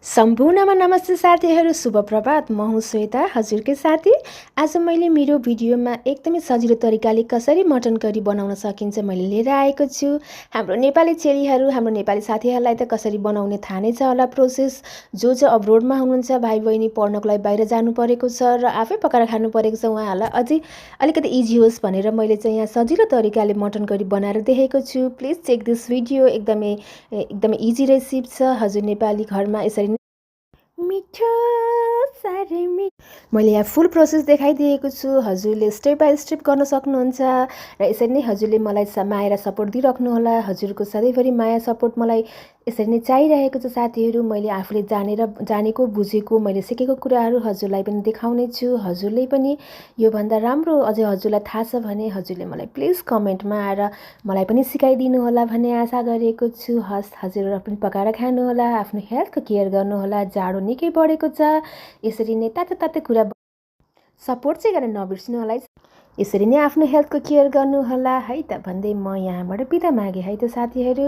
सम्पूर्णमा नमस्ते साथीहरू, शुभ प्रभात। म हुँ श्वेता, हजुरकै साथी। आज मैले मेरो भिडियोमा एकदमै सजिलो तरिकाले कसरी मटन करी बनाउन सकिन्छ मैले लिएर आएको छु। हाम्रो नेपाली चेलीहरू, हाम्रो नेपाली साथीहरूलाई त कसरी बनाउने थाहा नै छ होला प्रोसेस। जो अब्रोडमा हुनुहुन्छ, भाइ बहिनी पढ्नको लागि बाहिर जानु परेको छ र आफै पकाएर खानु परेको छ, उहाँहरूलाई अझै अलिकति इजी होस् भनेर मैले चाहिँ यहाँ सजिलो तरिकाले मटन करी बनाएर देखेको छु। Please check this video. एकदमै इजी रेसिपी छ। हजुर नेपाली घरमा यसरी मिठो साह्रै मिठो। मैले यहाँ फुल प्रोसेस देखाइदिएको छु। हजुरले स्टेप बाई स्टेप गर्न सक्नुहुन्छ र यसरी नै हजुरले मलाई माया र सपोर्ट दिइराख्नुहोला। हजुरको सधैँभरि माया सपोर्ट मलाई यसरी नै चाहिरहेको छ साथीहरू। मैले आफूले जानेको बुझेको मैले सिकेको कुराहरू हजुरलाई पनि देखाउने छु। हजुरले पनि योभन्दा राम्रो अझै हजुरलाई थाहा छ भने हजुरले मलाई प्लिज कमेन्टमा आएर मलाई पनि सिकाइदिनु होला भन्ने आशा गरेको छु। हजुरहरू पनि पकाएर खानुहोला, आफ्नो हेल्थको केयर गर्नुहोला। जाडो निकै बढेको छ, यसरी नै तातो कुरा सपोर्ट चाहिँ गर्न नबिर्सिनु होला। यसरी नै आफ्नो हेल्थको केयर गर्नुहोला है त भन्दै म यहाँबाट बिदा मागेँ है त साथीहरू।